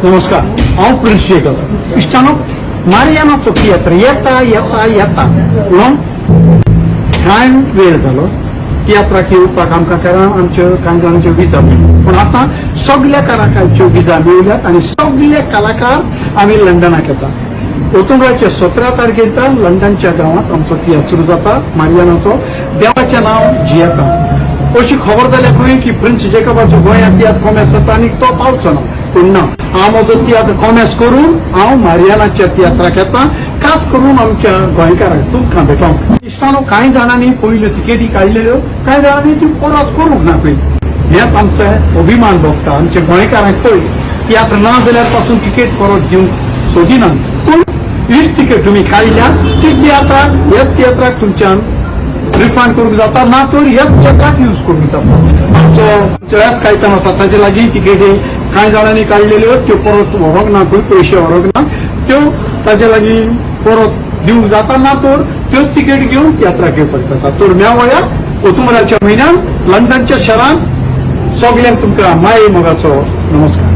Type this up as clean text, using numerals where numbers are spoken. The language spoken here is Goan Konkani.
नमस्कार, हांव प्रिन्स जेकब. इश्टानो, मारियानाचो तियात्र येता येता येता म्हणून कांय वेळ जालो तियात्राक येवपाक आमकां, कारण आमच्यो कांय जाणांच्यो विजा मेळ्ळ्यो. पूण आतां सगल्या कलाकारांच्यो विजा मेळ्ळ्यात आनी सगळे कलाकार आमी लंडनाक येता. ऑक्टोबराच्या 17 तारखेर लंडनच्या गांवांत आमचो तियात्र सुरू जाता, मारियानाचो देवाचें नांव जियेता. अशी खबर जाल्या खंय की प्रिन्स जेकबाचो गोंयांत तियात्र कोमेस जाता आनी तो पावचो ना. पूण ना, हांव म्हजो तियात्र कोमेस करून हांव मारियानाच्या तियात्राक येता, खास करून आमच्या गोंयकारांक तुमकां भेटोवंक. इश्टानो, कांय जाणांनी पयल्यो तिकेटी काडलेल्यो, कांय जाणांनी ती परत करूंक ना पयली. हेच आमचें अभिमान भोगता आमच्या गोंयकारांक. पळय, तियात्र ना जाल्यार पासून तिकेट परत दिवंक सोदिनात. पूण हीच तिकेट तुमी काडल्या ती तियात्राक, ह्याच तियात्राक तुमच्यान रिफंड करूंक जाता, ना तर ह्याच तियात्राक यूज करूंक जाता. आमचो एस कायतान आसा, ताजे लागीं तिकेटी कांय जाणांनी काडलेल्यो, त्यो परत व्हरूंक ना खंय, पयशे व्हरूंक ना. त्यो ताजे लागीं परत दिवंक जाता, ना तर त्योच तिकेट घेवन तियात्राक येवपाक जाता. तर मेवया ओतुमराच्या म्हयन्यान लंडनच्या शहरांत. सगल्यांक तुमकां माये मोगाचो नमस्कार.